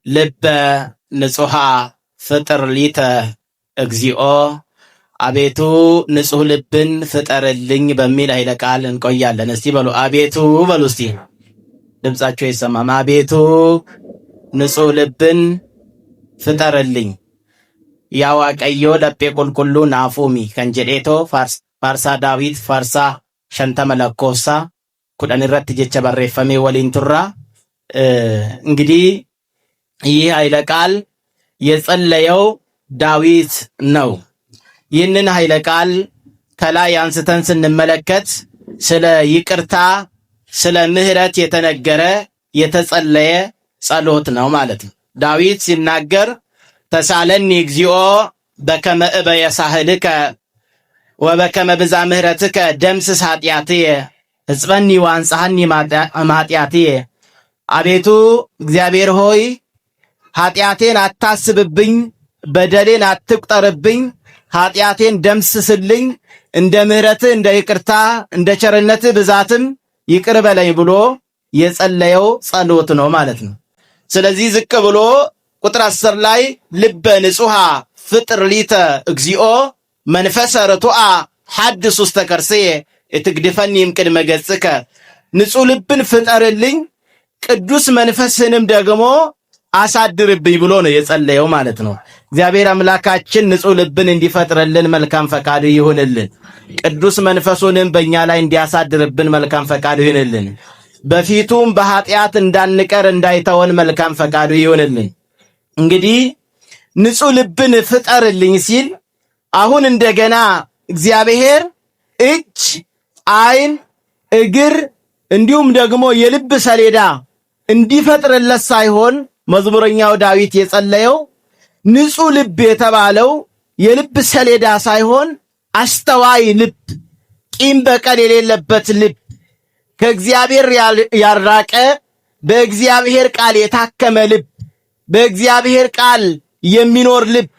ልበ ንጹሐ ፍጥር ሊተ እግዚኦ፣ አቤቱ ንጹሕ ልብን ፍጠርልኝ በሚል ኃይለ ቃል እንቆያለን። እስቲ በሉ አቤቱ በሉ እስቲ ድምጻቸው ይሰማም። አቤቱ ንጹሕ ልብን ፍጠርልኝ። Yaa Waaqayyoo laphee qulqulluu naaf uumi kan jedheetoo faarsaa Daawit faarsaa 50 lakkoofsa 10 irratti jecha barreeffamee waliin turra። እንግዲህ ይህ ኃይለ ቃል የጸለየው ዳዊት ነው። ይህንን ኃይለ ቃል ከላይ አንስተን ስንመለከት ስለ ይቅርታ፣ ስለ ምሕረት የተነገረ የተጸለየ ጸሎት ነው ማለት ነው። ዳዊት ሲናገር ተሣሃለኒ እግዚኦ በከመ ዕበየ ሣህልከ ወበከመ ብዝኀ ምሕረትከ ደምስስ ኃጢአትየ ሕጽበኒ ወአንጽሐኒ እምኃጢአትየ። አቤቱ እግዚአብሔር ሆይ ኃጢአቴን አታስብብኝ፣ በደሌን አትቁጠርብኝ፣ ኃጢአቴን ደምስስልኝ፣ እንደ ምሕረትህ እንደ ይቅርታ እንደ ቸርነትህ ብዛትም ይቅር በለኝ ብሎ የጸለየው ጸሎት ነው ማለት ነው። ስለዚህ ዝቅ ብሎ ቁጥር 10 ላይ ልበ ንጹሐ ፍጥር ሊተ እግዚኦ መንፈሰ ርቱዐ ሐድስ ውስተ ከርስየ ኢትግድፈኒ እምቅድመ ገጽከ፣ ንጹሕ ልብን ፍጠርልኝ ቅዱስ መንፈስንም ደግሞ አሳድርብኝ ብሎ ነው የጸለየው ማለት ነው። እግዚአብሔር አምላካችን ንጹሕ ልብን እንዲፈጥርልን መልካም ፈቃዱ ይሁንልን። ቅዱስ መንፈሱንም በእኛ ላይ እንዲያሳድርብን መልካም ፈቃዱ ይሁንልን። በፊቱም በኃጢአት እንዳንቀር እንዳይተወን መልካም ፈቃዱ ይሁንልን። እንግዲህ ንጹሕ ልብን ፍጠርልኝ ሲል አሁን እንደገና እግዚአብሔር እጅ፣ ዓይን፣ እግር እንዲሁም ደግሞ የልብ ሰሌዳ እንዲፈጥርለት ሳይሆን መዝሙረኛው ዳዊት የጸለየው ንጹሕ ልብ የተባለው የልብ ሰሌዳ ሳይሆን አስተዋይ ልብ፣ ቂም በቀል የሌለበት ልብ፣ ከእግዚአብሔር ያልራቀ በእግዚአብሔር ቃል የታከመ ልብ፣ በእግዚአብሔር ቃል የሚኖር ልብ፣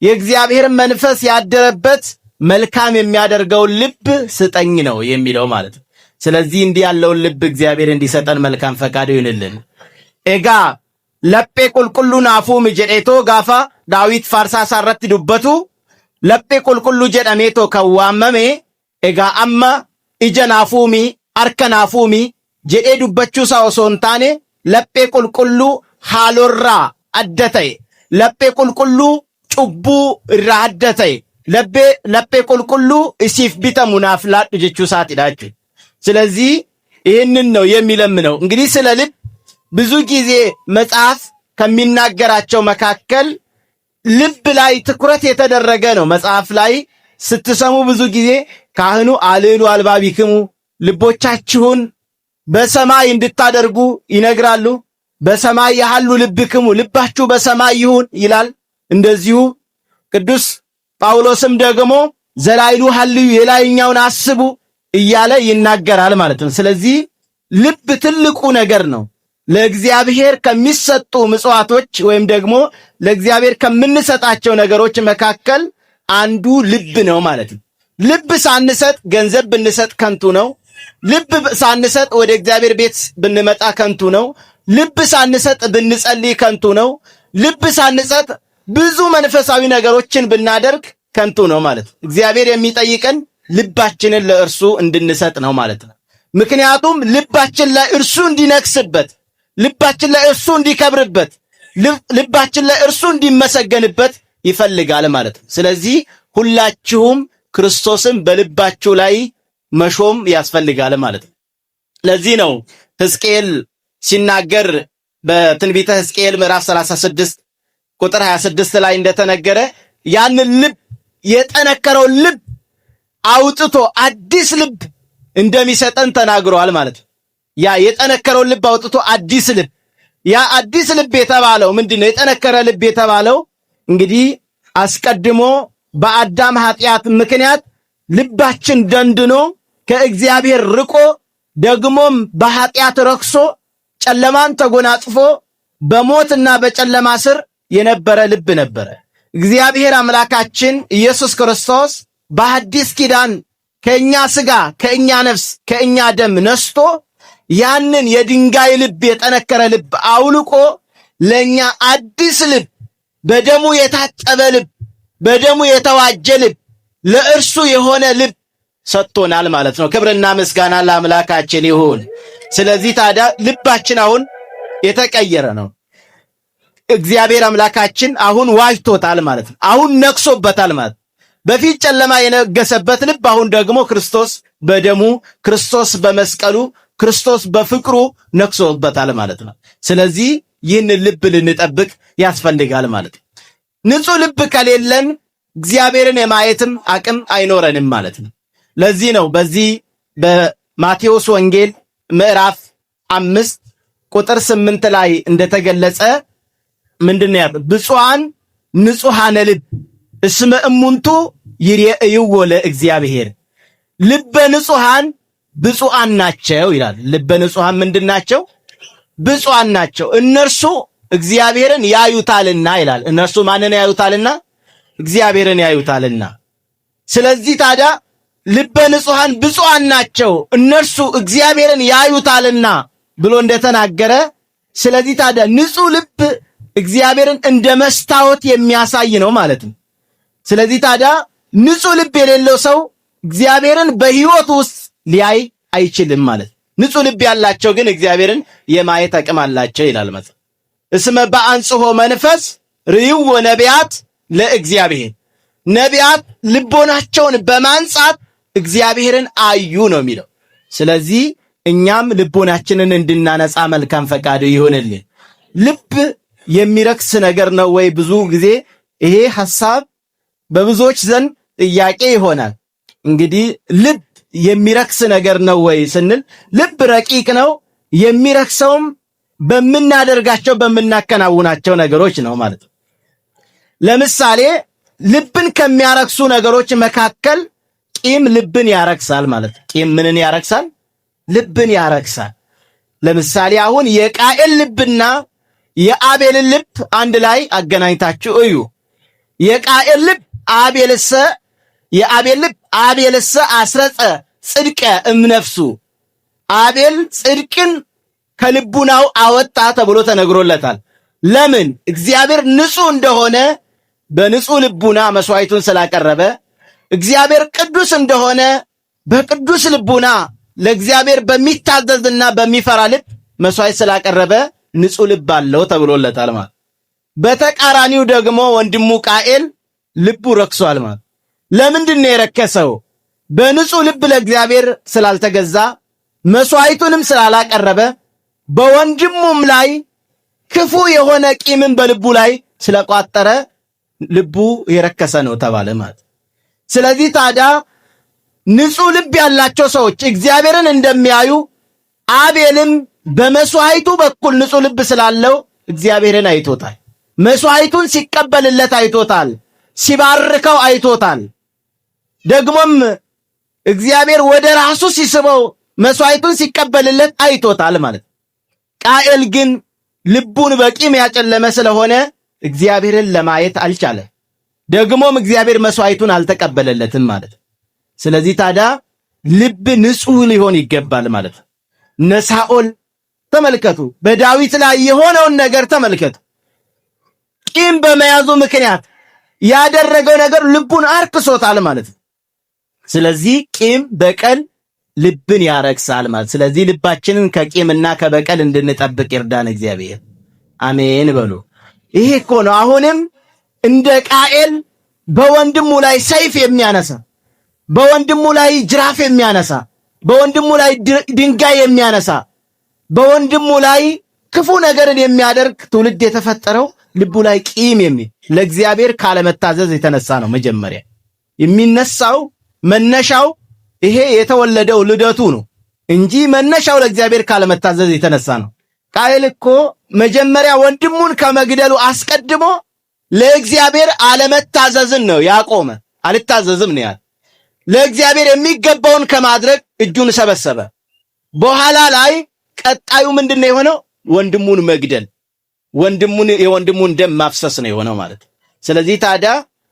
የእግዚአብሔር መንፈስ ያደረበት መልካም የሚያደርገውን ልብ ስጠኝ ነው የሚለው ማለት ነው። ስለዚህ እንዲህ ያለውን ልብ እግዚአብሔር እንዲሰጠን መልካም ፈቃዱ ይሁንልን። Egaa laphee qulqulluu naaf uumi jedheetoo gaafa Daawit faarsaa isaarratti dubbatu laphee qulqulluu jedhameetoo kan waamame egaa amma ija naaf uumi, harka naaf uumi jedhee dubbachuusaa osoo hin taane laphee qulqulluu haalorraa adda ta'e, laphee qulqulluu cubbuu irraa adda ta'e, laphee qulqulluu isiif bitamu naaf laadhu jechuu isaatidha jechuudha። ስለዚህ ይህንን ነው የሚለምነው። እንግዲህ ስለ ልብ ብዙ ጊዜ መጽሐፍ ከሚናገራቸው መካከል ልብ ላይ ትኩረት የተደረገ ነው። መጽሐፍ ላይ ስትሰሙ ብዙ ጊዜ ካህኑ አልዕሉ አልባቢክሙ ልቦቻችሁን በሰማይ እንድታደርጉ ይነግራሉ። በሰማይ የሃሉ ልብክሙ ልባችሁ በሰማይ ይሁን ይላል። እንደዚሁ ቅዱስ ጳውሎስም ደግሞ ዘላዕሉ ሐልዩ የላይኛውን አስቡ እያለ ይናገራል ማለት ነው። ስለዚህ ልብ ትልቁ ነገር ነው። ለእግዚአብሔር ከሚሰጡ ምጽዋቶች ወይም ደግሞ ለእግዚአብሔር ከምንሰጣቸው ነገሮች መካከል አንዱ ልብ ነው ማለት ነው። ልብ ሳንሰጥ ገንዘብ ብንሰጥ ከንቱ ነው። ልብ ሳንሰጥ ወደ እግዚአብሔር ቤት ብንመጣ ከንቱ ነው። ልብ ሳንሰጥ ብንጸልይ ከንቱ ነው። ልብ ሳንሰጥ ብዙ መንፈሳዊ ነገሮችን ብናደርግ ከንቱ ነው ማለት ነው። እግዚአብሔር የሚጠይቀን ልባችንን ለእርሱ እንድንሰጥ ነው ማለት ነው። ምክንያቱም ልባችን ላይ እርሱ እንዲነግስበት፣ ልባችን ላይ እርሱ እንዲከብርበት፣ ልባችን ላይ እርሱ እንዲመሰገንበት ይፈልጋል ማለት ነው። ስለዚህ ሁላችሁም ክርስቶስን በልባችሁ ላይ መሾም ያስፈልጋል ማለት ነው። ለዚህ ነው ሕዝቅኤል ሲናገር በትንቢተ ሕዝቅኤል ምዕራፍ 36 ቁጥር 26 ላይ እንደተነገረ ያንን ልብ የጠነከረውን ልብ አውጥቶ አዲስ ልብ እንደሚሰጠን ተናግሯል ማለት ነው። ያ የጠነከረውን ልብ አውጥቶ አዲስ ልብ፣ ያ አዲስ ልብ የተባለው ምንድን ነው? የጠነከረ ልብ የተባለው እንግዲህ አስቀድሞ በአዳም ኃጢአት ምክንያት ልባችን ደንድኖ ከእግዚአብሔር ርቆ ደግሞም በኃጢአት ረክሶ ጨለማን ተጎናጽፎ በሞትና በጨለማ ስር የነበረ ልብ ነበረ። እግዚአብሔር አምላካችን ኢየሱስ ክርስቶስ በአዲስ ኪዳን ከእኛ ሥጋ፣ ከእኛ ነፍስ፣ ከእኛ ደም ነስቶ ያንን የድንጋይ ልብ የጠነከረ ልብ አውልቆ ለእኛ አዲስ ልብ፣ በደሙ የታጠበ ልብ፣ በደሙ የተዋጀ ልብ፣ ለእርሱ የሆነ ልብ ሰጥቶናል ማለት ነው። ክብርና ምስጋና ለአምላካችን ይሁን። ስለዚህ ታዲያ ልባችን አሁን የተቀየረ ነው። እግዚአብሔር አምላካችን አሁን ዋጅቶታል ማለት ነው። አሁን ነክሶበታል ማለት ነው። በፊት ጨለማ የነገሰበት ልብ አሁን ደግሞ ክርስቶስ በደሙ፣ ክርስቶስ በመስቀሉ፣ ክርስቶስ በፍቅሩ ነክሶበታል ማለት ነው። ስለዚህ ይህን ልብ ልንጠብቅ ያስፈልጋል ማለት ነው። ንጹሕ ልብ ከሌለን እግዚአብሔርን የማየትም አቅም አይኖረንም ማለት ነው። ለዚህ ነው በዚህ በማቴዎስ ወንጌል ምዕራፍ 5 ቁጥር 8 ላይ እንደተገለጸ ምንድን ነው ያለው? ብፁዓን ንጹሐነ ልብ እስመ እሙንቱ ይሬእይዎ ለእግዚአብሔር። ልበ ንጹሐን ብፁዓን ናቸው ይላል። ልበ ንጹሐን ምንድን ናቸው? ብፁዓን ናቸው፣ እነርሱ እግዚአብሔርን ያዩታልና ይላል። እነርሱ ማንን ያዩታልና? እግዚአብሔርን ያዩታልና። ስለዚህ ታዲያ ልበ ንጹሐን ብፁዓን ናቸው፣ እነርሱ እግዚአብሔርን ያዩታልና ብሎ እንደተናገረ፣ ስለዚህ ታዲያ ንጹሕ ልብ እግዚአብሔርን እንደ መስታወት የሚያሳይ ነው ማለት ነው። ስለዚህ ታዲያ ንጹሕ ልብ የሌለው ሰው እግዚአብሔርን በሕይወቱ ውስጥ ሊያይ አይችልም ማለት ነው። ንጹሕ ልብ ያላቸው ግን እግዚአብሔርን የማየት አቅም አላቸው ይላል መጽሐፍ። እስመ በአንጽሖ መንፈስ ርእይዎ ነቢያት ለእግዚአብሔር። ነቢያት ልቦናቸውን በማንጻት እግዚአብሔርን አዩ ነው የሚለው። ስለዚህ እኛም ልቦናችንን እንድናነጻ መልካም ፈቃዱ ይሁንልን። ልብ የሚረክስ ነገር ነው ወይ? ብዙ ጊዜ ይሄ ሐሳብ በብዙዎች ዘንድ ጥያቄ ይሆናል። እንግዲህ ልብ የሚረክስ ነገር ነው ወይ ስንል ልብ ረቂቅ ነው። የሚረክሰውም በምናደርጋቸው፣ በምናከናውናቸው ነገሮች ነው ማለት ነው። ለምሳሌ ልብን ከሚያረክሱ ነገሮች መካከል ቂም ልብን ያረክሳል ማለት ነው። ቂም ምንን ያረክሳል? ልብን ያረክሳል። ለምሳሌ አሁን የቃኤል ልብና የአቤልን ልብ አንድ ላይ አገናኝታችሁ እዩ። የቃኤል ልብ አቤልሰ የአቤል ልብ አቤልሰ አስረጸ ጽድቀ እምነፍሱ፣ አቤል ጽድቅን ከልቡናው አወጣ ተብሎ ተነግሮለታል። ለምን? እግዚአብሔር ንጹሕ እንደሆነ በንጹሕ ልቡና መስዋዕቱን ስላቀረበ፣ እግዚአብሔር ቅዱስ እንደሆነ በቅዱስ ልቡና ለእግዚአብሔር በሚታዘዝና በሚፈራ ልብ መስዋዕት ስላቀረበ ንጹሕ ልብ አለው ተብሎለታል ማለት። በተቃራኒው ደግሞ ወንድሙ ቃኤል ልቡ ረክሷል ማለት። ለምንድን ነው የረከሰው? በንጹሕ ልብ ለእግዚአብሔር ስላልተገዛ፣ መስዋዕቱንም ስላላቀረበ፣ በወንድሙም ላይ ክፉ የሆነ ቂምን በልቡ ላይ ስለቋጠረ ልቡ የረከሰ ነው ተባለ ማለት። ስለዚህ ታዲያ ንጹሕ ልብ ያላቸው ሰዎች እግዚአብሔርን እንደሚያዩ አቤልም በመስዋዕቱ በኩል ንጹሕ ልብ ስላለው እግዚአብሔርን አይቶታል። መስዋዕቱን ሲቀበልለት አይቶታል። ሲባርከው አይቶታል። ደግሞም እግዚአብሔር ወደ ራሱ ሲስበው መስዋዕቱን ሲቀበልለት አይቶታል ማለት። ቃኤል ግን ልቡን በቂም ያጨለመ ስለሆነ እግዚአብሔርን ለማየት አልቻለም። ደግሞም እግዚአብሔር መስዋዕቱን አልተቀበለለትም ማለት። ስለዚህ ታዲያ ልብ ንጹሕ ሊሆን ይገባል ማለት ነው። እነ ሳኦል ተመልከቱ፣ በዳዊት ላይ የሆነውን ነገር ተመልከቱ። ቂም በመያዙ ምክንያት ያደረገው ነገር ልቡን አርክሶታል ማለት ነው። ስለዚህ ቂም፣ በቀል ልብን ያረክሳል ማለት። ስለዚህ ልባችንን ከቂምና ከበቀል እንድንጠብቅ ይርዳን እግዚአብሔር። አሜን በሉ። ይሄ እኮ ነው አሁንም እንደ ቃኤል በወንድሙ ላይ ሰይፍ የሚያነሳ፣ በወንድሙ ላይ ጅራፍ የሚያነሳ፣ በወንድሙ ላይ ድንጋይ የሚያነሳ፣ በወንድሙ ላይ ክፉ ነገርን የሚያደርግ ትውልድ የተፈጠረው ልቡ ላይ ቂም የሚል ለእግዚአብሔር ካለመታዘዝ የተነሳ ነው። መጀመሪያ የሚነሳው መነሻው ይሄ የተወለደው ልደቱ ነው እንጂ መነሻው ለእግዚአብሔር ካለመታዘዝ የተነሳ ነው። ቃየል እኮ መጀመሪያ ወንድሙን ከመግደሉ አስቀድሞ ለእግዚአብሔር አለመታዘዝን ነው ያቆመ። አልታዘዝም ነው ያለ። ለእግዚአብሔር የሚገባውን ከማድረግ እጁን ሰበሰበ። በኋላ ላይ ቀጣዩ ምንድን ነው የሆነው? ወንድሙን መግደል፣ ወንድሙን የወንድሙን ደም ማፍሰስ ነው የሆነው ማለት። ስለዚህ ታዲያ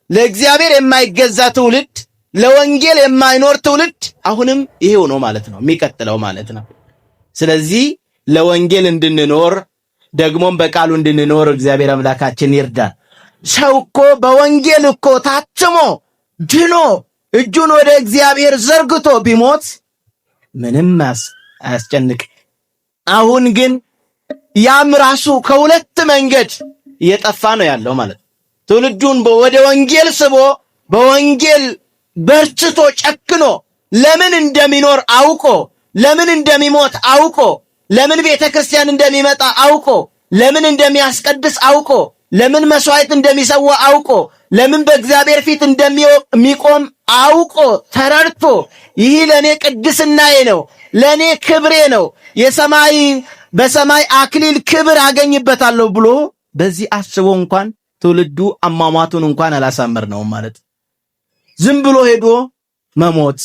ለእግዚአብሔር የማይገዛ ትውልድ፣ ለወንጌል የማይኖር ትውልድ አሁንም ይሄው ነው ማለት ነው የሚቀጥለው ማለት ነው። ስለዚህ ለወንጌል እንድንኖር ደግሞም በቃሉ እንድንኖር እግዚአብሔር አምላካችን ይርዳን። ሰው እኮ በወንጌል እኮ ታትሞ ድኖ እጁን ወደ እግዚአብሔር ዘርግቶ ቢሞት ምንም አያስጨንቅ። አሁን ግን ያም ራሱ ከሁለት መንገድ እየጠፋ ነው ያለው ማለት ነው። ትውልዱን ወደ ወንጌል ስቦ በወንጌል በርትቶ ጨክኖ ለምን እንደሚኖር አውቆ፣ ለምን እንደሚሞት አውቆ፣ ለምን ቤተ ክርስቲያን እንደሚመጣ አውቆ፣ ለምን እንደሚያስቀድስ አውቆ፣ ለምን መስዋዕት እንደሚሰዋ አውቆ፣ ለምን በእግዚአብሔር ፊት እንደሚቆም አውቆ ተረድቶ ይህ ለእኔ ቅድስናዬ ነው፣ ለእኔ ክብሬ ነው፣ የሰማይ በሰማይ አክሊል ክብር አገኝበታለሁ ብሎ በዚህ አስቦ እንኳን ትውልዱ አሟሟቱን እንኳን አላሳመር ነው ማለት። ዝም ብሎ ሄዶ መሞት፣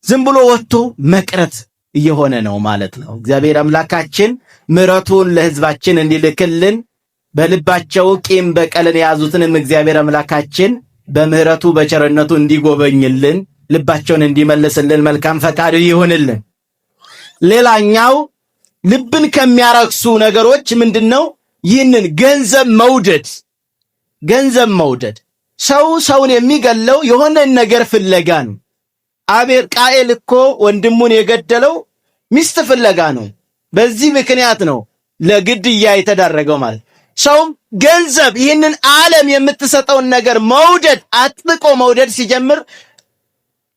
ዝም ብሎ ወጥቶ መቅረት እየሆነ ነው ማለት ነው። እግዚአብሔር አምላካችን ምሕረቱን ለሕዝባችን እንዲልክልን፣ በልባቸው ቂም በቀልን የያዙትንም እግዚአብሔር አምላካችን በምሕረቱ በቸርነቱ እንዲጎበኝልን፣ ልባቸውን እንዲመልስልን መልካም ፈቃዱ ይሁንልን። ሌላኛው ልብን ከሚያረክሱ ነገሮች ምንድነው? ይህንን ገንዘብ መውደድ። ገንዘብ መውደድ፣ ሰው ሰውን የሚገለው የሆነን ነገር ፍለጋ ነው። አቤል ቃኤል እኮ ወንድሙን የገደለው ሚስት ፍለጋ ነው። በዚህ ምክንያት ነው ለግድያ የተዳረገው ማለት። ሰውም ገንዘብ፣ ይህንን ዓለም የምትሰጠውን ነገር መውደድ፣ አጥብቆ መውደድ ሲጀምር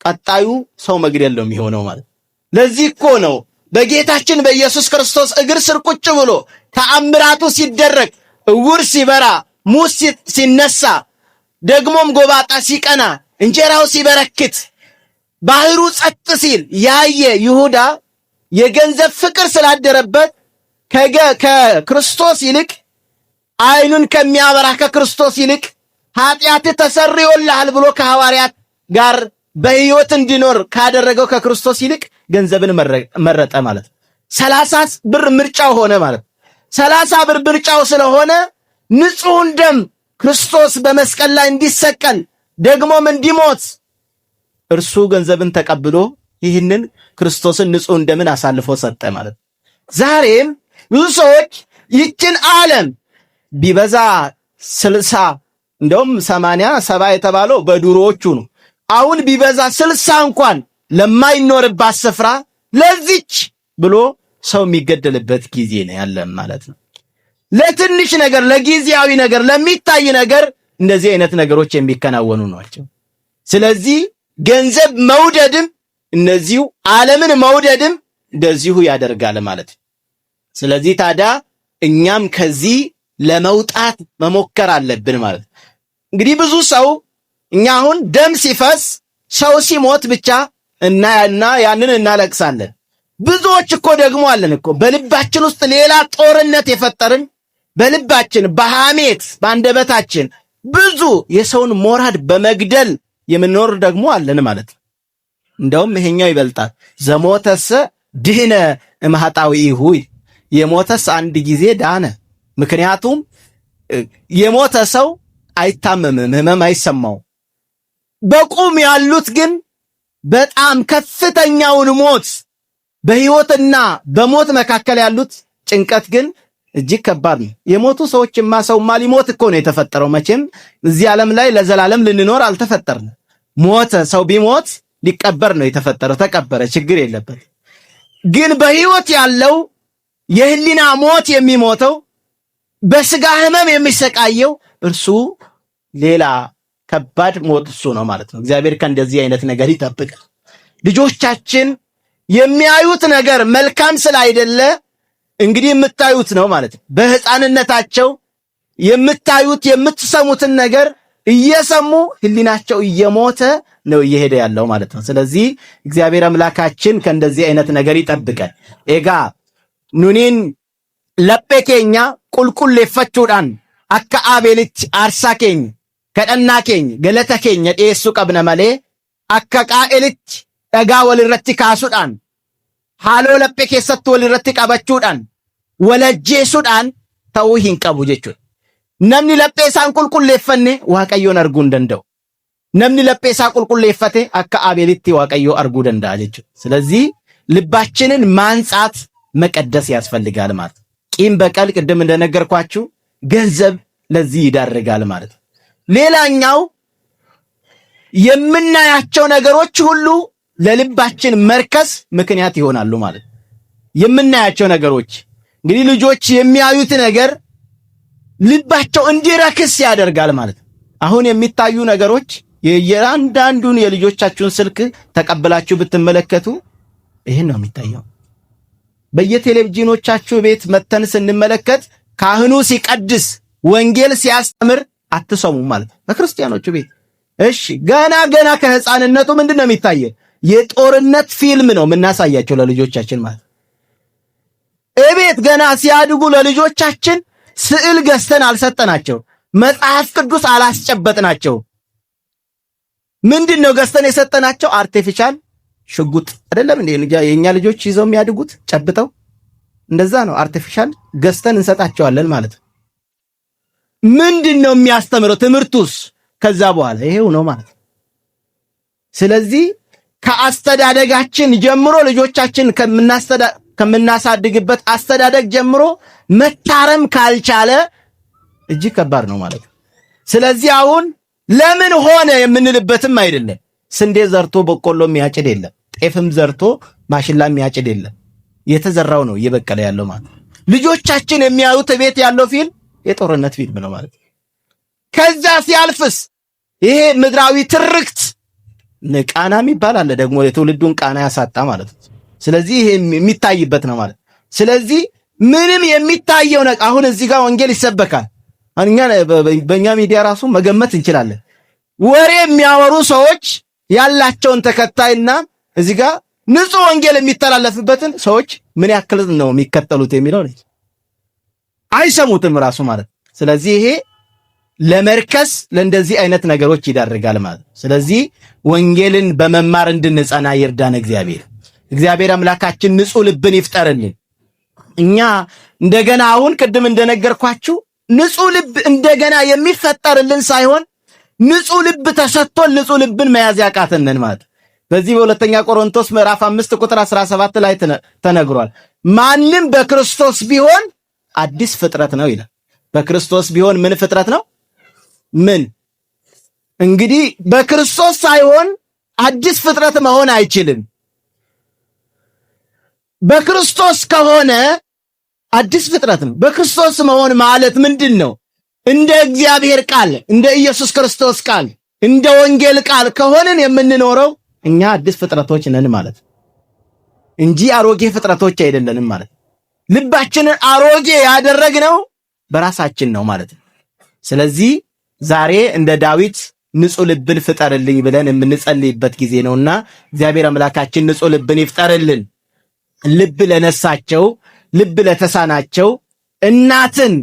ቀጣዩ ሰው መግደል ነው የሚሆነው ማለት። ለዚህ እኮ ነው በጌታችን በኢየሱስ ክርስቶስ እግር ስር ቁጭ ብሎ ተአምራቱ ሲደረግ፣ እውር ሲበራ፣ ሙት ሲነሳ፣ ደግሞም ጎባጣ ሲቀና፣ እንጀራው ሲበረክት፣ ባህሩ ጸጥ ሲል ያየ ይሁዳ የገንዘብ ፍቅር ስላደረበት ከክርስቶስ ይልቅ፣ ዓይኑን ከሚያበራ ከክርስቶስ ይልቅ፣ ኃጢአት ተሰርዮልሃል ብሎ ከሐዋርያት ጋር በሕይወት እንዲኖር ካደረገው ከክርስቶስ ይልቅ ገንዘብን መረጠ ማለት ነው። 30 ብር ምርጫው ሆነ ማለት ነው። 30 ብር ምርጫው ስለሆነ ንጹሑን ደም ክርስቶስ በመስቀል ላይ እንዲሰቀል ደግሞም እንዲሞት እርሱ ገንዘብን ተቀብሎ ይህንን ክርስቶስን ንጹሑን ደምን አሳልፎ ሰጠ ማለት ነው። ዛሬም ብዙ ሰዎች ይችን ዓለም ቢበዛ 60፣ እንደውም 80፣ 70 የተባለው በድሮዎቹ ነው። አሁን ቢበዛ 60 እንኳን ለማይኖርባት ስፍራ ለዚች ብሎ ሰው የሚገደልበት ጊዜ ነው ያለን ማለት ነው። ለትንሽ ነገር፣ ለጊዜያዊ ነገር፣ ለሚታይ ነገር እንደዚህ አይነት ነገሮች የሚከናወኑ ናቸው። ስለዚህ ገንዘብ መውደድም እነዚሁ ዓለምን መውደድም እንደዚሁ ያደርጋል ማለት ነው። ስለዚህ ታዲያ እኛም ከዚህ ለመውጣት መሞከር አለብን ማለት ነው። እንግዲህ ብዙ ሰው እኛ አሁን ደም ሲፈስ፣ ሰው ሲሞት ብቻ እናያና ያንን እናለቅሳለን። ብዙዎች እኮ ደግሞ አለን እኮ በልባችን ውስጥ ሌላ ጦርነት የፈጠርን፣ በልባችን በሐሜት በአንደበታችን ብዙ የሰውን ሞራል በመግደል የምንኖር ደግሞ አለን ማለት ነው። እንደውም ይሄኛው ይበልጣል። ዘሞተሰ ድህነ እምኃጣውኢሁ፣ የሞተስ አንድ ጊዜ ዳነ። ምክንያቱም የሞተ ሰው አይታመምም፣ ህመም አይሰማውም። በቁም ያሉት ግን በጣም ከፍተኛውን ሞት፣ በህይወትና በሞት መካከል ያሉት ጭንቀት ግን እጅግ ከባድ ነው። የሞቱ ሰዎችማ፣ ሰውማ ሊሞት እኮ ነው የተፈጠረው። መቼም እዚህ ዓለም ላይ ለዘላለም ልንኖር አልተፈጠርንም። ሞተ፣ ሰው ቢሞት ሊቀበር ነው የተፈጠረው። ተቀበረ፣ ችግር የለበት። ግን በህይወት ያለው የህሊና ሞት የሚሞተው፣ በስጋ ህመም የሚሰቃየው እርሱ ሌላ ከባድ ሞት እሱ ነው ማለት ነው። እግዚአብሔር ከእንደዚህ አይነት ነገር ይጠብቃል። ልጆቻችን የሚያዩት ነገር መልካም ስላይደለ እንግዲህ የምታዩት ነው ማለት ነው። በህፃንነታቸው የምታዩት የምትሰሙትን ነገር እየሰሙ ህሊናቸው እየሞተ ነው እየሄደ ያለው ማለት ነው። ስለዚህ እግዚአብሔር አምላካችን ከእንደዚህ አይነት ነገር ይጠብቀን። Egaa nunin laphee keenya qulqulleeffachuudhaan akka Abeelitti aarsaa keenya, kadhannaa keenya, galata keenya dhiyeessuu qabna malee akka Qaa'elitti dhagaa walirratti kaasuudhaan, haaloo laphee keessatti walirratti qabachuudhaan, walajjeesuudhaan ta'uu hin qabu jechuudha. Namni laphee isaan qulqulleeffanne Waaqayyoon arguu hin danda'u. Namni laphee isaa qulqulleeffate akka Abeelitti Waaqayyoo arguu danda'a jechuudha. ስለዚህ ልባችንን ማንጻት መቀደስ ያስፈልጋል ማለት ነው። ቂም በቀል፣ ቅድም እንደነገርኳችሁ ገንዘብ ለዚህ ይዳርጋል ማለት ነው። ሌላኛው የምናያቸው ነገሮች ሁሉ ለልባችን መርከስ ምክንያት ይሆናሉ ማለት ነው። የምናያቸው ነገሮች እንግዲህ ልጆች የሚያዩት ነገር ልባቸው እንዲረክስ ያደርጋል ማለት ነው። አሁን የሚታዩ ነገሮች የእያንዳንዱን የልጆቻችሁን ስልክ ተቀብላችሁ ብትመለከቱ ይህን ነው የሚታየው። በየቴሌቪዥኖቻችሁ ቤት መተን ስንመለከት ካህኑ ሲቀድስ ወንጌል ሲያስተምር አትሰሙም ማለት ነው በክርስቲያኖቹ ቤት። እሺ ገና ገና ከህፃንነቱ ምንድን ነው የሚታየ? የጦርነት ፊልም ነው የምናሳያቸው ለልጆቻችን ማለት። እቤት ገና ሲያድጉ ለልጆቻችን ስዕል ገዝተን አልሰጠናቸው፣ መጽሐፍ ቅዱስ አላስጨበጥናቸው። ምንድን ነው ገዝተን የሰጠናቸው? Artificial ሽጉጥ አይደለም እንዴ? የኛ ልጆች ይዘው የሚያድጉት ጨብጠው እንደዛ ነው። Artificial ገዝተን እንሰጣቸዋለን ማለት ነው። ምንድን ነው የሚያስተምረው ትምህርቱስ? ከዛ በኋላ ይሄው ነው ማለት ነው። ስለዚህ ከአስተዳደጋችን ጀምሮ ልጆቻችን ከምናሳድግበት አስተዳደግ ጀምሮ መታረም ካልቻለ እጅግ ከባድ ነው ማለት ነው። ስለዚህ አሁን ለምን ሆነ የምንልበትም አይደለም። ስንዴ ዘርቶ በቆሎ የሚያጭድ የለም። ጤፍም ዘርቶ ማሽላ የሚያጭድ የለም። የተዘራው ነው እየበቀለ ያለው ማለት ነው። ልጆቻችን የሚያዩት ቤት ያለው ፊልም የጦርነት ፊልም ነው ማለት ነው። ከዛ ሲያልፍስ ይሄ ምድራዊ ትርክት ቃና የሚባል አለ ደግሞ የትውልዱን ቃና ያሳጣ ማለት ነው። ስለዚህ ይሄ የሚታይበት ነው ማለት። ስለዚህ ምንም የሚታየው ነገር አሁን እዚህ ጋር ወንጌል ይሰበካል። እኛ በእኛ ሚዲያ ራሱ መገመት እንችላለን። ወሬ የሚያወሩ ሰዎች ያላቸውን ተከታይና እዚህ ጋር ንጹህ ወንጌል የሚተላለፍበትን ሰዎች ምን ያክል ነው የሚከተሉት የሚለው አይሰሙትም ራሱ ማለት። ስለዚህ ይሄ ለመርከስ ለእንደዚህ አይነት ነገሮች ይዳርጋል ማለት። ስለዚህ ወንጌልን በመማር እንድንጸና ይርዳን እግዚአብሔር። እግዚአብሔር አምላካችን ንጹህ ልብን ይፍጠርልን። እኛ እንደገና አሁን ቅድም እንደነገርኳችሁ ንጹህ ልብ እንደገና የሚፈጠርልን ሳይሆን ንጹህ ልብ ተሰጥቶን ንጹህ ልብን መያዝ ያቃተንን ማለት። በዚህ በሁለተኛ ቆሮንቶስ ምዕራፍ 5 ቁጥር 17 ላይ ተነግሯል። ማንም በክርስቶስ ቢሆን አዲስ ፍጥረት ነው ይላል። በክርስቶስ ቢሆን ምን ፍጥረት ነው? ምን እንግዲህ በክርስቶስ ሳይሆን አዲስ ፍጥረት መሆን አይችልም። በክርስቶስ ከሆነ አዲስ ፍጥረት ነው። በክርስቶስ መሆን ማለት ምንድን ነው? እንደ እግዚአብሔር ቃል፣ እንደ ኢየሱስ ክርስቶስ ቃል፣ እንደ ወንጌል ቃል ከሆንን የምንኖረው እኛ አዲስ ፍጥረቶች ነን ማለት እንጂ አሮጌ ፍጥረቶች አይደለንም ማለት። ልባችንን አሮጌ ያደረግነው በራሳችን ነው ማለት ነው። ስለዚህ ዛሬ እንደ ዳዊት ንጹህ ልብን ፍጠርልኝ ብለን የምንጸልይበት ጊዜ ነውና እግዚአብሔር አምላካችን ንጹህ ልብን ይፍጠርልን። ልብ ለነሳቸው፣ ልብ ለተሳናቸው፣ እናትን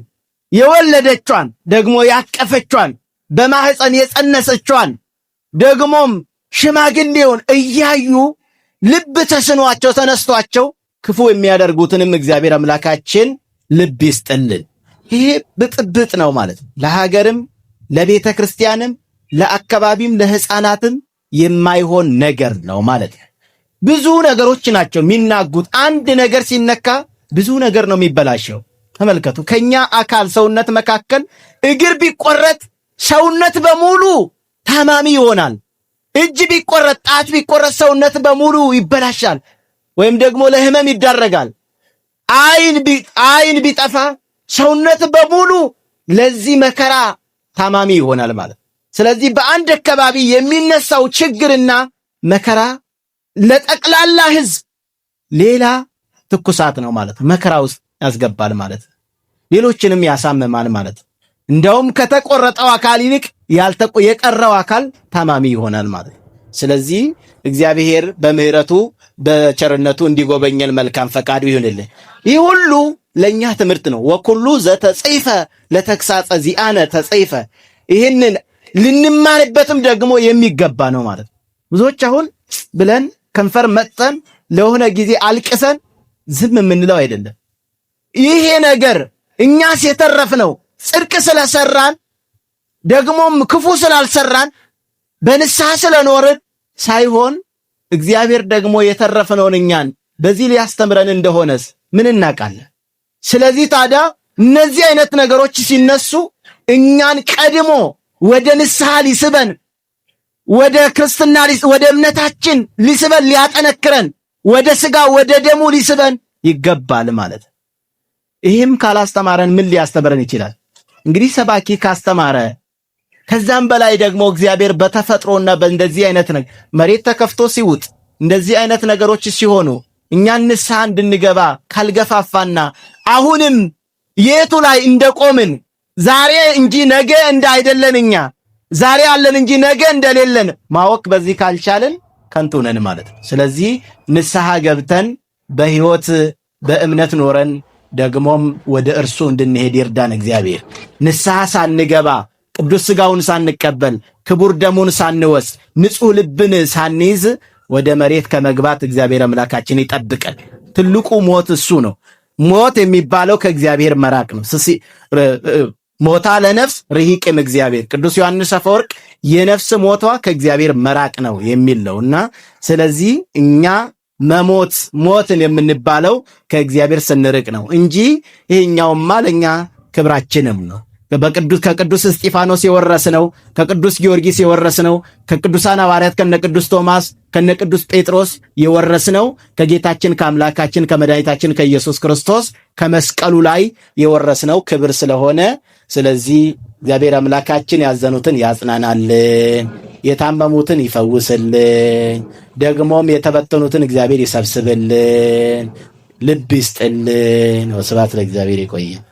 የወለደቿን ደግሞ ያቀፈቿን በማህፀን የጸነሰቿን ደግሞም ሽማግሌውን እያዩ ልብ ተስኗቸው ተነስቷቸው ክፉ የሚያደርጉትንም እግዚአብሔር አምላካችን ልብ ይስጥልን። ይሄ ብጥብጥ ነው ማለት ነው። ለሀገርም ለቤተ ክርስቲያንም ለአካባቢም ለሕፃናትም የማይሆን ነገር ነው ማለት ነው። ብዙ ነገሮች ናቸው የሚናጉት። አንድ ነገር ሲነካ ብዙ ነገር ነው የሚበላሸው። ተመልከቱ፣ ከኛ አካል ሰውነት መካከል እግር ቢቆረጥ ሰውነት በሙሉ ታማሚ ይሆናል። እጅ ቢቆረጥ፣ ጣት ቢቆረጥ ሰውነት በሙሉ ይበላሻል፣ ወይም ደግሞ ለህመም ይዳረጋል። አይን ቢጠፋ ሰውነት በሙሉ ለዚህ መከራ ታማሚ ይሆናል ማለት። ስለዚህ በአንድ አካባቢ የሚነሳው ችግርና መከራ ለጠቅላላ ህዝብ ሌላ ትኩሳት ነው ማለት ነው። መከራ ውስጥ ያስገባል ማለት ነው። ሌሎችንም ያሳምማል ማለት ነው። እንደውም ከተቆረጠው አካል ይልቅ የቀረው አካል ታማሚ ይሆናል ማለት ነው። ስለዚህ እግዚአብሔር በምሕረቱ በቸርነቱ እንዲጎበኘን መልካም ፈቃዱ ይሁንልን። ይህ ሁሉ ለእኛ ትምህርት ነው። ወኩሉ ዘተጽይፈ ለተግሳጸ ዚአነ ተጽይፈ፣ ይህንን ልንማርበትም ደግሞ የሚገባ ነው ማለት ነው። ብዙዎች አሁን ብለን ከንፈር መጥተን ለሆነ ጊዜ አልቅሰን ዝም የምንለው አይደለም። ይሄ ነገር እኛስ የተረፍነው ጽድቅ ስለሰራን ደግሞም ክፉ ስላልሰራን በንስሐ ስለኖርን ሳይሆን እግዚአብሔር ደግሞ የተረፍነውን እኛን በዚህ ሊያስተምረን እንደሆነስ ምን እናውቃለን? ስለዚህ ታዲያ እነዚህ አይነት ነገሮች ሲነሱ እኛን ቀድሞ ወደ ንስሐ ሊስበን፣ ወደ ክርስትና፣ ወደ እምነታችን ሊስበን፣ ሊያጠነክረን፣ ወደ ስጋ ወደ ደሙ ሊስበን ይገባል ማለት። ይህም ካላስተማረን ምን ሊያስተምረን ይችላል? እንግዲህ ሰባኪ ካስተማረ፣ ከዛም በላይ ደግሞ እግዚአብሔር በተፈጥሮና በእንደዚህ አይነት ነገር መሬት ተከፍቶ ሲውጥ፣ እንደዚህ አይነት ነገሮች ሲሆኑ እኛን ንስሐ እንድንገባ ካልገፋፋና አሁንም የቱ ላይ እንደቆምን፣ ዛሬ እንጂ ነገ እንዳይደለን፣ እኛ ዛሬ አለን እንጂ ነገ እንደሌለን ማወቅ በዚህ ካልቻልን ከንቱ ነን ማለት ነው። ስለዚህ ንስሐ ገብተን በሕይወት በእምነት ኖረን ደግሞም ወደ እርሱ እንድንሄድ ይርዳን እግዚአብሔር። ንስሐ ሳንገባ፣ ቅዱስ ሥጋውን ሳንቀበል፣ ክቡር ደሙን ሳንወስድ፣ ንጹሕ ልብን ሳንይዝ ወደ መሬት ከመግባት እግዚአብሔር አምላካችን ይጠብቀን። ትልቁ ሞት እሱ ነው። ሞት የሚባለው ከእግዚአብሔር መራቅ ነው። ሞታ ለነፍስ ርሂቅም እግዚአብሔር፣ ቅዱስ ዮሐንስ አፈወርቅ የነፍስ ሞቷ ከእግዚአብሔር መራቅ ነው የሚል ነው። እና ስለዚህ እኛ መሞት ሞትን የምንባለው ከእግዚአብሔር ስንርቅ ነው እንጂ ይሄኛውማ ለኛ ክብራችንም ነው። በቅዱስ ከቅዱስ እስጢፋኖስ የወረስነው፣ ከቅዱስ ጊዮርጊስ የወረስነው፣ ከቅዱሳን ሐዋርያት ከነ ቅዱስ ቶማስ ከነ ቅዱስ ጴጥሮስ የወረስነው፣ ከጌታችን ከአምላካችን ከመድኃኒታችን ከኢየሱስ ክርስቶስ ከመስቀሉ ላይ የወረስነው ክብር ስለሆነ፣ ስለዚህ እግዚአብሔር አምላካችን ያዘኑትን ያጽናናልን፣ የታመሙትን ይፈውስልን፣ ደግሞም የተበተኑትን እግዚአብሔር ይሰብስብልን፣ ልብ ይስጥልን። ወስብሐት ለእግዚአብሔር። ይቆየን።